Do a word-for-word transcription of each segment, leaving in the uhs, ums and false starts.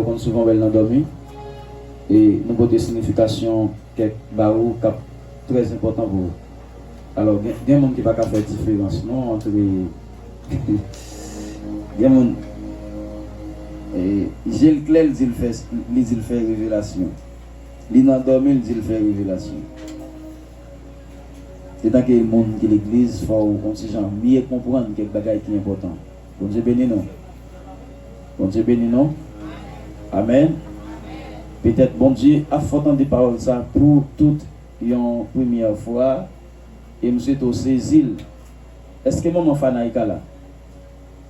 Ou konn souvan wè l nan dòmi. E nou pote siyifikasyon kèk bawo k ap trè enpòtan pou ou. Alò, gen, gen moun ki pa ka fè diferans non ant, gen moun, e, je l klè, li di l fè, li di l fè revelasyon. Li nan dòmi, li di l fè revelasyon. Etanke moun ki legliz, fò w yon ti jan byen konprann kèk bagay ki enpòtan. Bondye beni nou. Bondye beni nou. Amèn. Petèt Bondye ap fè w tande pawòl sa pou tout yon premyè fwa, e m swete w sezi l. Èske manman Fanayika la?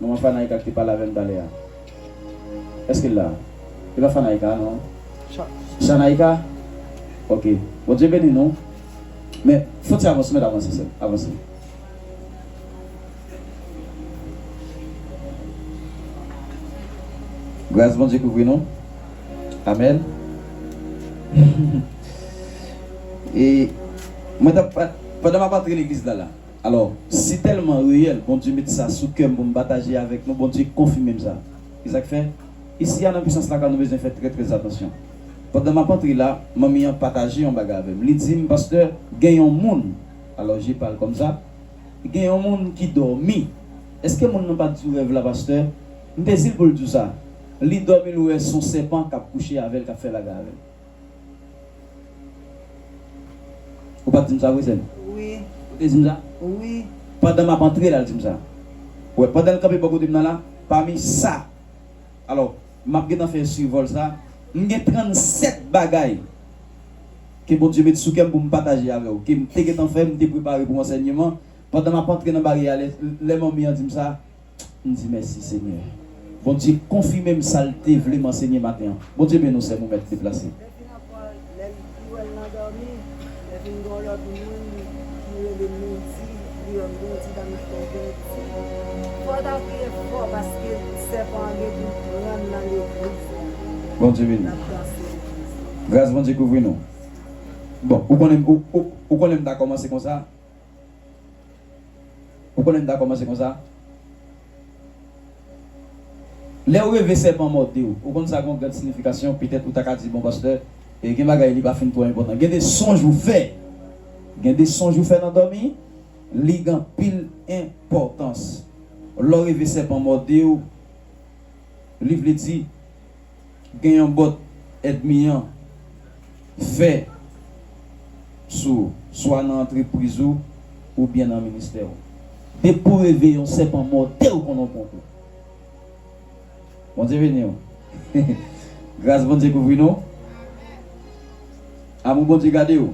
Manman Fanayika ki te pale avè m talè a. Èske l la? E pa Fanayika, non? Cha- Chanayika? Ok. Bondye beni nou. Men, fò ti avanse, mèt avanse, sè. Avanse. Gras Bondye kouvri nou. Amèn. E mwen t ap, pandan m ap antre legliz la, la, alò, si tèlman reyèl, Bondye met sa sou kè m pou m pataje avèk nou, Bondye konfime m sa. E sa k fè, isi a nan pisans lakay nou bezwen fè trè, trè atansyon. Pandan m ap antre la, manmi an pataje yon bagay avè m. Li di m, pastè, gen yon moun, alò, je pale kòmsa, gen yon moun ki dòmi. Èske moun nan pa t di w rèv la, pastè? M te di l pou l di w sa. Li dòmi, l wè s on sèpan k ap kouche avè l, k ap fè bagay avè l. Ou pa t di m sa vre, sè m? Wi. Ou te di m sa? Wi. Pandan m ap antre la, l di m sa. Wè, pandan l kanpe bò kote m nan la, pami sa, alò, m ap gentan fè sivòl sa, m gen trannsèt bagay ke Bondye met sou kè m pou m pataje avè w, ke m te gentan fè, m te prepare pou ansèyman. Pandan m ap antre nan baryè a, lè, lè manmi an di m sa, m di, mèsi, Senyè. Bondye konfime m sa l te vle m ansenye maten an. Bondye beni w, sè m, ou mèt deplase. Lè fin aprann, lè l di wè l nan dòmi, lè fin gen yon lòt moun ki rele Moudi, li wè Moudi nan mitan Bondye. Fò w ta priye fò paske sèpan an gen pou l pran nan legliz la. Bondye beni. L ap danse legliz la. Gras Bondye kouvri nou. Bon, ou konnen, ou, ou, ou konnen m ta kòmanse konsa. Ou konnen m ta kòmanse konsa. Lè w reve sèpan mòde w, ou konn sa gen yon gad siyifikasyon, petèt ou ta ka di, bon, pastè, e gen bagay li pa fin twò enpòtan. Gen de sonj ou fè. Gen de sonj ou fè nan dòmi, li gen anpil enpòtans. Lè w reve sèpan mòde w, li vle di, gen yon bòt ènmi an fè sou ou, swa nan antrepriz ou, oubyen nan ministè ou. Depi w reve yon sèpan mòde w konn yon pon kou. Bondye beni w. Gras Bondye kouvri nou. Amou Bondye gade w.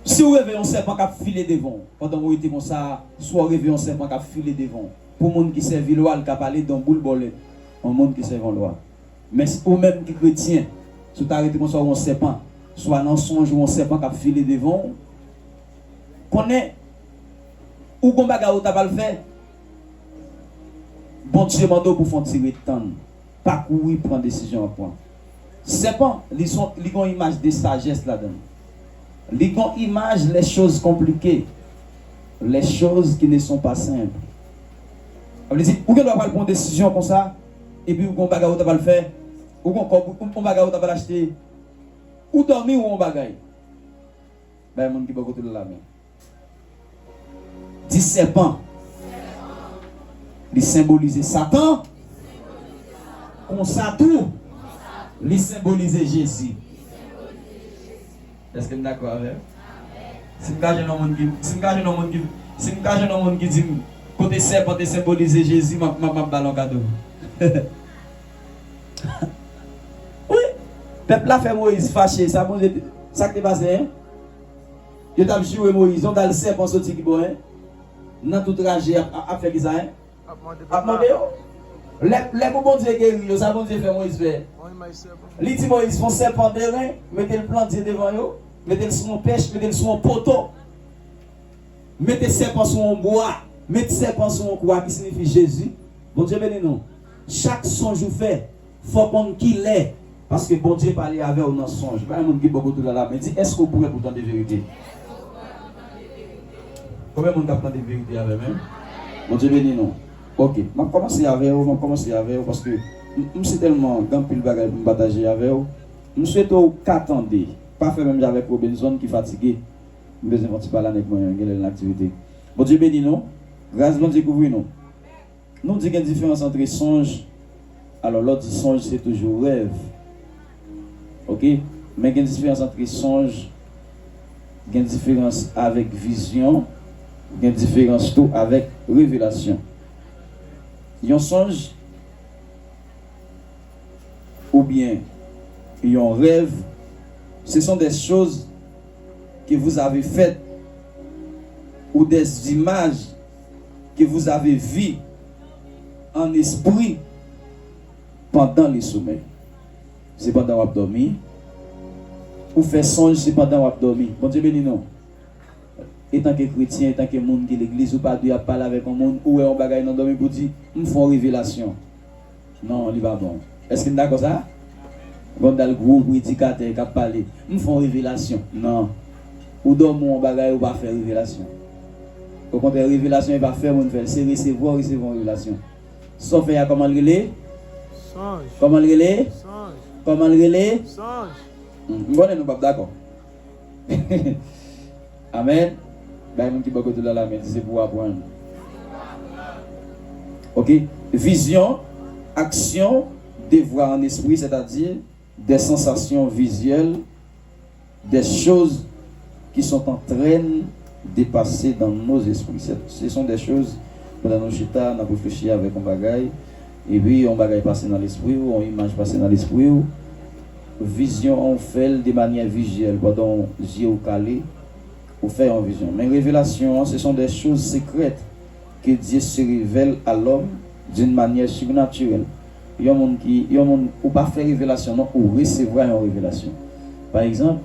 Si w reve yon sèpan k ap file devan w, pandan w rete konsa, swa w reve yon sèpan k ap file devan w, pou moun ki sèvi lwa, l ka pale de yon boul bòlèt, yon moun ki sèvi yon lwa. Men si ou menm ki kretyen, si w ta rete konsa, w wè yon sèpan, swa nan sonj ou wè yon sèpan k ap file devan w, konnen ou gon bagay ou ta pral fè, Bondye mande w pou w fè yon ti ret tann. Pa kouri pran desizyon w ap pran. Sèpan, li son, li gon imaj de sajès ladan l. Li gon imaj les choses compliquées, les choses qui ne sont pas simples. Sa vle di, ou gen dwa pral pran yon desizyon konsa, epi ou gon bagay ou ta pral fè, ou gon kòb, ou, ou bagay ou ta pral achte, ou dòmi ou yon bagay. Bay moun ki bò kote w la lamen. Di sèpan. Li senbolize Satan. Konsa tou, li senbolize Jezi. Èske n dakò avè m? Si m ka jwenn yon moun ki, si m ka jwenn yon moun ki, si m ka jwenn yon moun ki di m, kote sèpan te senbolize Jezi, m ap, m ap, m ap ba l yon kado. Wi, pèp la fè Moyiz fache, sa Bondye te, sa k te pase, en? Yo t ap joure Moyiz, yon dal sèpan soti ki bò, en? Nan tout raje ap, ap, ap fè kisa, en? Ap mande yo. Lè, lè pou Bondye geri yo, sa Bondye fè Moyiz fè? Li di Moyiz, fè yon sèpan deren, mete l plandye devan yo, mete l sou yon pèch, mete l sou yon poto. Mete sèpan sou yon bwa, mete sèpan sou yon kwa ki siyifi Jezi. Bondye beni nou. Chak sonj ou fè, fò w konn kilè, paske Bondye pale avè w nan sonj. Bay moun ki bò kote w la lamen, di, èske w prè pou tande verite? Konbyen moun k ap tande verite avè m, en? Bondye beni nou. Ok, m ap kòmanse avè w, m ap kòmanse avè w, paske m, m si tèlman gen anpil bagay pou m pataje avè w. M swete w ka tande. Pa fè menm jan avèk Robinson ki fatige. M bezwen fè yon ti pale avèk mwen, gen lè l nan aktivite. Bondye beni nou. Gras Bondye kouvri nou. Nou di gen diferans antre sonj. Alò, lè w di sonj, se toujou rèv. Ok? Men gen diferans antre sonj, gen diferans avèk vizyon, gen diferans tou avèk revelasyon. Yon sonj oubyen yon rèv, ce sont des choses que vous avez faites ou des images que vous avez vues en esprit pendant le sommeil. Se pandan w ap dòmi. Ou fè sonj, se pandan w ap dòmi. Bondye beni nou. Etanke kretyen, etanke moun ki legliz, ou pa dwe ap pale avèk yon moun, ou wè yon bagay nan dòmi pou di, "M fè yon revelasyon." Non, li pa bon. Èske n dakò sa? Bon, dal gwo predikatè k ap pale, "M fè yon revelasyon." Non. Ou dòmi yon bagay, ou pa fè revelasyon. Okontrè, revelasyon e pa fè moun fè l, se resevwa w resevwa yon revelasyon. Sa w fè a, kòman l rele? Sonj. Kòman l rele? Sonj. Kòman l rele? Sonj. Hmm, m konnen nou p ap dakò. Amèn. Bay moun ki bò kote w la lamen, di, "Se pou w aprann." Ok? Vizyon, aksyon, devwa an espri, sètadi des sensations visuelles, des choses qui sont en train de passer dans nos esprits. Ce sont des choses, pandan nou chita, n ap reflechi avèk yon bagay, epi yon bagay pase nan lespri w, yon imaj pase nan lespri w. Vizyon an, ou fè l de manyè vizyèl, pandan zye w kale, ou fè yon vizyon. Men revelasyon an, ce sont des choses secrètes que Dieu se révèle à l'homme d'une manière surnaturelle. Yon moun ki, yon moun, ou pa fè revelasyon, non, ou resevwa yon revelasyon. Pa egzanp,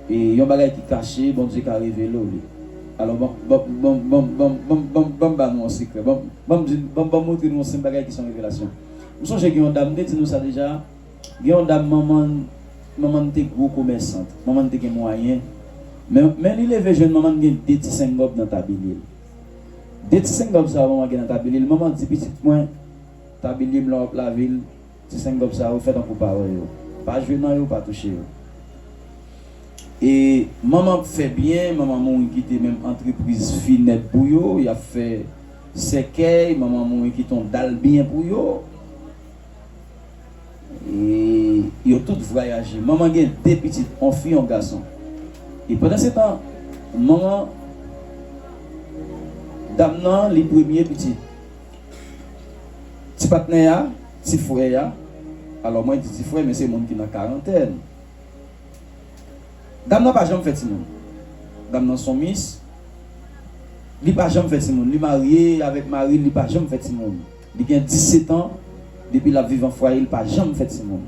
e, yon bagay ki kache, Bondye ka revele w li. Alò, ban, ban, ban m ba nou yon sekrè. Ban, ban m di, ban, ban m montre nou yon senp bagay ki se yon revelasyon. M sonje gen yon dam, m te di nou sa deja, gen yon dam, manman, manman te gwo komèsant. Manman te gen mwayen. Men, men li leve jèn, manman gen de ti senk gòb nan tabliye l. De ti senk gòb sa yo manman gen nan tabliye l, manman di pitit mwen, tabliye m lè w ap lave l, ti senk gòb sa yo, fè tankou w pa wè yo. Pa jwe nan yo, pa touche yo. E manman ap fè byen, manman mouri kite menm antrepriz finèb pou yo, y ap fè sèkèy, manman mouri kite yon dal byen pou yo. E yo tout vwayaje. Manman gen de pitit, yon fi, yon gason. E pandan se tan, manman, dam nan, li premye pitit. Ti patnè a, ti frè a, alò mwen di ti frè, men se moun ki nan karantèn. Dam nan pa janm fè timoun. Dam nan se yon mis. Li pa janm fè timoun. Li marye avèk mari l, li pa janm fè timoun. Li gen disèt an, depi l ap viv an fwaye, li pa janm fè timoun.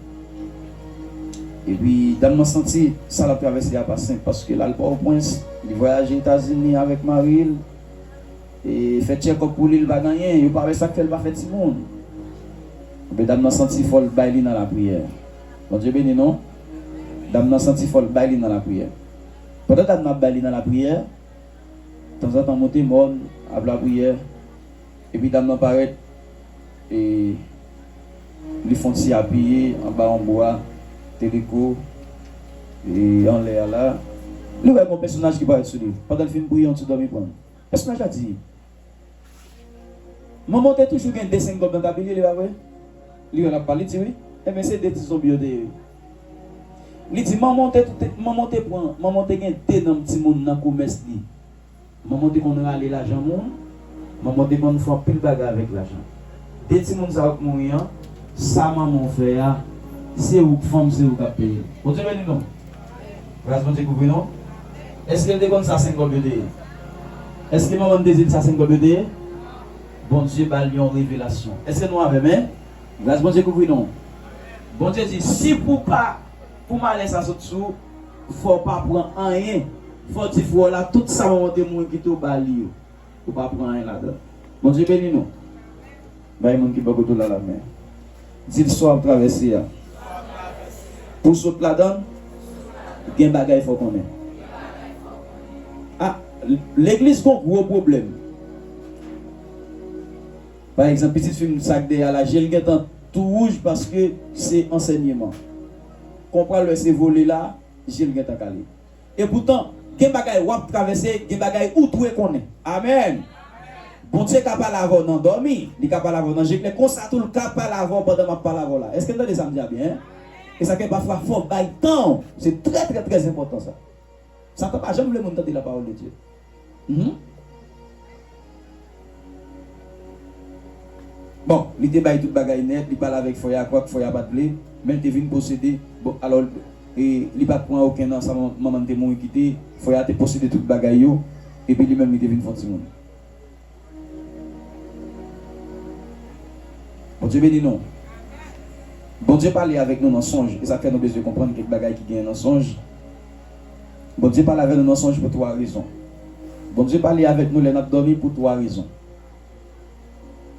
Epi, dam nan santi sa l ap travèse a pa senp, paske l al Pòtoprens, li vwayaje Etazini avèk mari l, e fè tchèkòp pou li, li pa gen anyen, yo pa wè sa k fè l pa fè timoun. Epi dam nan santi fò l bay li nan lapriyè. Bondye beni nou. Dam nan santi fò l bay li nan lapriyè. Pandan dam nan ap bay li nan lapriyè, tanzantan monte mòn, ap lapriyè, epi dam nan parèt, e li fè yon ti apiye anba yon bwa, teleko, e anlè a la. Li wè yon pèsonaj ki parèt sou li. Pandan l fin priye, yon ti dòmi pran l. Pèsonaj la di, "Manman w te toujou gen de senk gòb nan tabliye, li pa vre?" Li wè l ap pale, li di, "Wi." Ebyen, se de ti zonbi yo te ye, wi. Li di, "Manman w te, te, manman w te pran, manman w te gen de nanm timoun nan komès li. Manman w te konn rale lajan moun, manman w te konn fè anpil bagay avèk lajan. De timoun sa yo k mouri an, sa manman w fè a, se ou k fanm, se ou k ap peye." Bondye beni nou. Gras Bondye kouvri nou. Èske l te konn sa senk gòb yo te ye? Èske manman n te di l sa senk gòb yo te ye? Bondye ba l yon revelasyon. Èske nou avè m? Gras Bondye kouvri nou. Bondye di, si pou pa, pou malè sa sot sou ou, fò w pa pran anyen. Fò w di frè w la, tout sa manman w te mouri kite w ba li yo. Ou pa pran anyen ladan. Bondye beni nou. Bay moun ki bò kote w la lamen. Di l sa w ap travèse a. Pou w sot ladan l, gen bagay fò w konnen. A, legliz gon gwo pwoblèm. Pa egzanp, pitit fi m sa k dèyè a la, je l gentan tou wouj paske se ansèyman. Kon w pral wè se vole la, je l gentan kale. Epoutan, gen bagay w ap travèse, gen bagay ou dwe konnen. Amèn. Bondye ka pale avè w nan dòmi, li ka pale avè w nan je klè, konsa tou l ka pale avè w pandan m ap pale avè w la. Èske n tande sa m di a byen? E sa fè pafwa fò w bay tan w. Se trè, trè, trè enpòtan sa. Satan pa janm vle moun tande lapawòl de Dye. Mhm. Bon, li te bay tout bagay nèt, li pale avèk frè a, kwak frè a pa t vle, men l te vin posede. Bon, alò, e, li pa t pran okenn nan sa man-, manman l te mouri kite, frè a te posede tout bagay yo, epi li menm li te vin fè yon timoun. Bondye beni nou. Bondye pale avèk nou nan sonj, e sa fè nou bezwen konprann kèk bagay ki genyen nan sonj. Bondye pale avèk nou nan sonj pou twa rezon. Bondye pale avèk nou lè n ap dòmi pou twa rezon.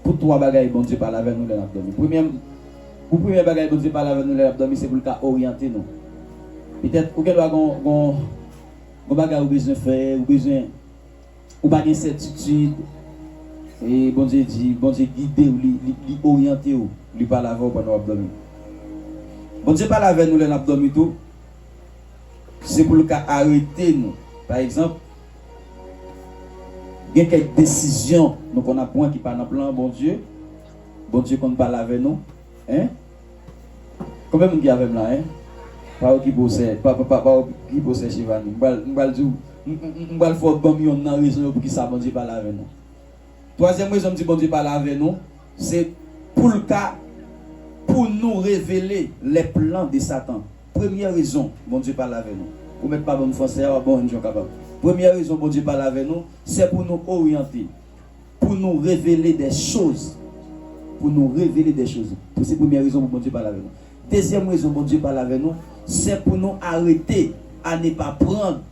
Pou twa bagay Bondye pale avèk nou lè n ap dòmi. Premyè, pou premyè bagay Bondye pale avèk nou lè n ap dòmi, se pou l ka oryante nou. Petèt, ou gen dwa gon, gon, gon bagay ou bezwen fè, ou bezwen, ou pa gen sètitid. E Bondye di, Bondye gide w, li, li, li oryante w, li pale avè w pandan w ap dòmi. Bondye pale avè nou lè n ap dòmi tou. Se pou l ka arete nou. Pa egzanp, gen kèk desizyon nou konn ap pran ki pa nan plan Bondye. Bondye konn pale avè nou. Hein? Konbyen moun ki avè m la, hein? Pa okipe w, sè, pa, pa, pa, pa okipe w, sè Chivani. M pral, m pral di w, m, m, m, m pral fè w ban m yonn nan rezon yo poukisa Bondye pale avè nou. Twazyèm rezon m di Bondye pale avè nou, se pou l ka, pou nou revele les plans de Satan. Premyè rezon Bondye pale avè nou. Ou mèt pa ban m fransè a, w ap ban m jan w kapab. Premyè rezon Bondye pale avè nou, se pou nou oryante, pou nou revele des choses. Pou nou revele des choses. Se premyè rezon pou Bondye pale avè nou. Dezyèm rezon Bondye pale avè nou, se pou nou arete à ne pas prendre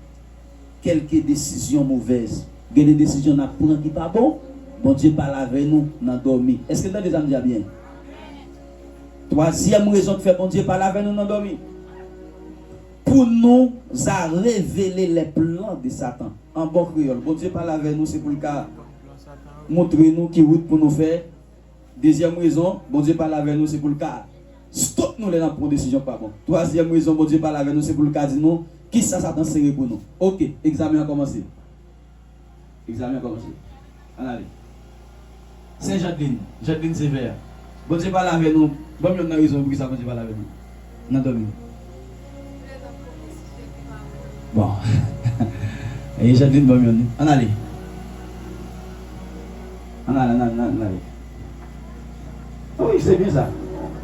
quelques décisions mauvaises. Gen de desizyon n ap pran ki pa bon, Bondye pale avè nou nan dòmi. Èske n tande sa m di a byen? Twazyèm rezon k fè Bondye pale avè nou nan dòmi, pou nou a revele les plans de Satan. An bon kreyòl, Bondye pale avè nou, se pou l ka montre nou ki wout pou nou fè. Dezyèm rezon, Bondye pale avè nou, se pou l ka stop nou lè n ap pran desizyon k pa bon. Twazyèm rezon, Bondye pale avè nou, se pou l ka di nou kisa Satan sere pou nou. Oke, egzamen an kòmanse. Egzamen an kòmanse. Ann ale. Sè Jadlin, Jadlin Sevè. Bondye pale avè nou. Ban m yonn nan rezon poukisa Bondye pale avè nou nan dòmi. Bon. E Jadlin ban m yonn. Ann ale. Ann ale, ann ale, ann ale. Wi, se byen sa.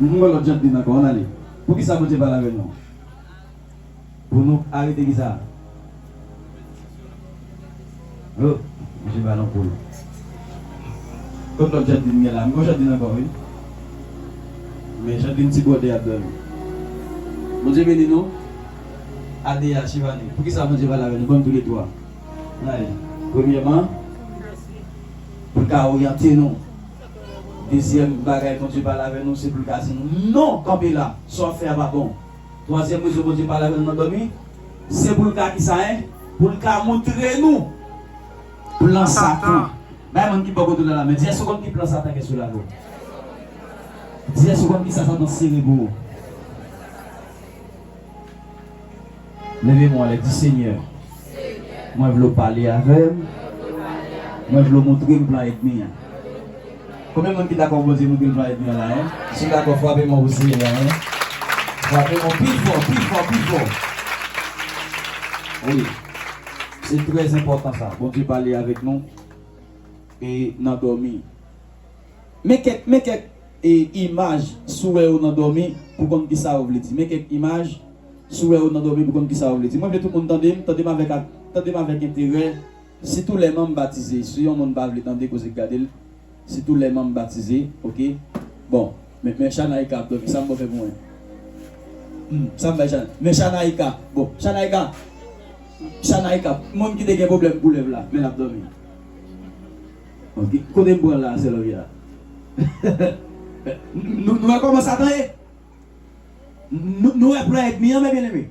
M wè lòt Jadlin ankò, ann ale. Poukisa Bondye pale avè nou? Pou nou arete kisa? Oh, mwen se balon pou l. Kot lòt Jadlin gen la? M gon Jadlin ankò, wi. Men Jadlin ti bwòdè ap dòmi. Bondye beni nou. Adeya, Chivani. Poukisa Bondye pale avè nou? Ban m tou le twa. Ann ale. Premyèman, pou l ka oryante nou. Dezyèm bagay Bondye pale avè nou, se pou l ka di nou, non, kanpe la, sa w ap fè a pa bon. Twazyèm rezon Bondye pale avè nou nan dòmi, se pou l ka kisa, en? Pou l ka montre nou plan Satan. Bay moun ki bò kote w la lamen. Di, èske w konn ki plan Satan gen sou lavi w? Di, èske w konn kisa Satan sere pou ou? Leve men w anlè, di, Senyè, mwen vle w pale avè m. Mwen vle w montre m plan ènmi an. Konbyen moun ki dakò Bondye montre l plan ènmi an la, en? Si w dakò, frape men w pou Senyè a, en? Frape men w pi fò, pi fò, pi fò. Wi. Se trè enpòtan sa. Bondye pale avèk nou e nan dòmi. Men kèk, men kèk, e, imaj, si w wè yo nan dòmi, pou konn kisa yo vle di. Men kèk imaj, si w wè yo nan dòmi, pou konn kisa yo vle di. Mwen vle tout moun tande m, tande m avèk, tande m avèk enterè. Sitou lè manm batize. Si yon moun pa vle tande koze k gade l, sitou lè manm batize, oke? Bon, men, men Chanaika ap dòmi, sa m bon fè pou mwen? Hmm, sa m bay Chana-, men Chanaika, bon, Chanaika, Chanaika, moun ki te gen pwoblèm koulèv la, men l ap dòmi. Oke, kote m pran la, sè Lovia? Nou, nou wè kòman Satan ye? Nou, nou wè plan ènmi an, men byeneme.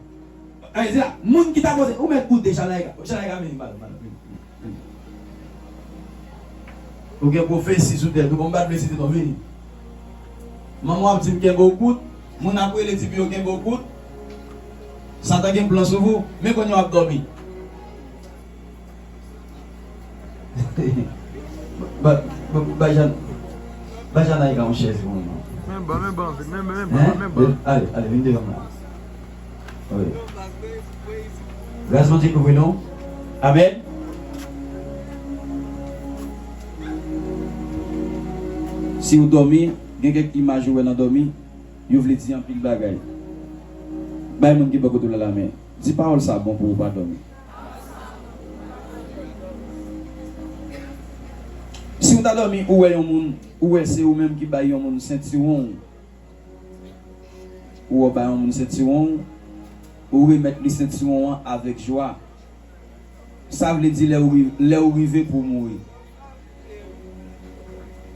Ay, se la, moun ki ta koze, ou mèt goute Chanaika. Chanaika, vini, pale, pale, vini, vini. Ou gen pwofesi sou tèt ou, bon, m pa t vle site non, vini. Manman w ap di m kenbe w kout, moun ap rele di pou yo kenbe w kout. Satan gen plan sou vou, men kounye a w ap dòmi. Ba, ba, ba Jan, ba Janaïka yon chèz pou mwen non. Men ban, men ban, men, men, men ban, men ban. Ale, ale, vin devan mwen. Wi. Gras Bondye kouvri nou. Amèn. Si w dòmi, gen kèk imaj ou wè nan dòmi, yo vle di anpil bagay. Bay moun ki bò kote w la lamen. Di pawòl sa bon pou ou pa dòmi. Si w ta dòmi, ou wè yon moun, ou wè se ou menm ki bay yon moun sentiwon w. Ou wè w bay yon moun sentiwon w, ou remèt li sentiwon an avèk jwa. Sa vle di lè ou ri-, lè ou rive pou w mouri.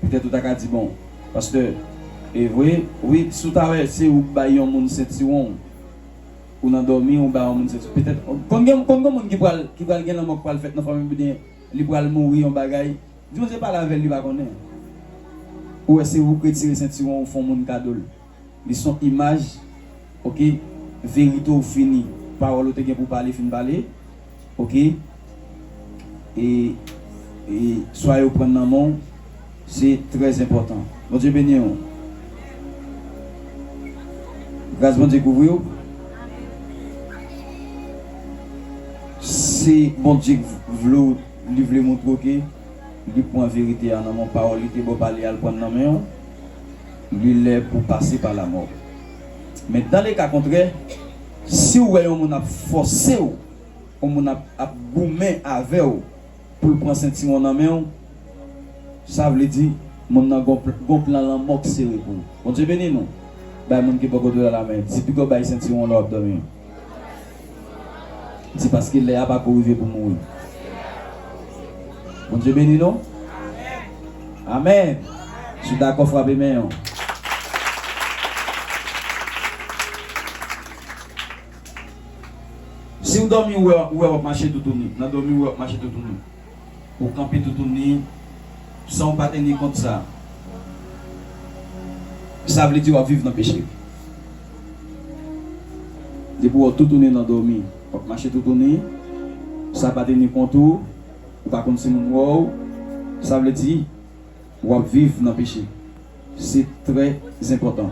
Petèt ou ta ka di, bon, pastè, e vre, wi, si w ta wè se ou k bay yon moun sentiwon w, ou nan dòmi, ou bay yon moun sentiwon, petèt, konn gen, konn gen moun ki pral, ki pral gen lanmò k pral fèt nan fanmi, oubyen li pral mouri, yon bagay, di Bondye pale avè l, li pa konnen. Ou wè se ou k retire sentiwon, ou fè yon moun kado l. Li se yon imaj, oke, verite w fini. Pawòl ou te gen pou pale, fin pale, oke. E, e swa yo pran nan men w, se trè enpòtan. Bondye beni w. Gras Bondye kouvri w. Se Bondye k vle w, li vle montre w ke li pran verite a nan men w, pawòl li te ba w pale a, l pran nan men w, li lè pou pase pa lamò. Men dans le cas contraire, si w wè yon moun ap fòse w, yon moun ap, ap goumen avè w pou l pran sentiwon nan men w, sa vle di moun nan gon pl-, gon plan lanmò k sere pou ou. Bondye beni nou. Bay moun ki bò kote w la lamen. Di piga w bay sentiwon lè w ap dòmi. Di paske lè a pako rive pou mouri. Bondye beni nou. Amèn. Si w dakò, frape men w. Si w dòmi, ou wè, ou wè w ap mache toutouni. Nan dòmi, ou wè w ap mache toutouni. Ou kanpe toutouni, san w pa teni kont sa. Sa vle di w ap viv nan peche. Depi w wè w toutouni nan dòmi, w ap mache toutouni, sa pa teni kont ou, ou pa konn si moun wè w, sa vle di w ap viv nan peche. Se trè enpòtan.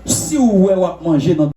Si w wè w ap manje nan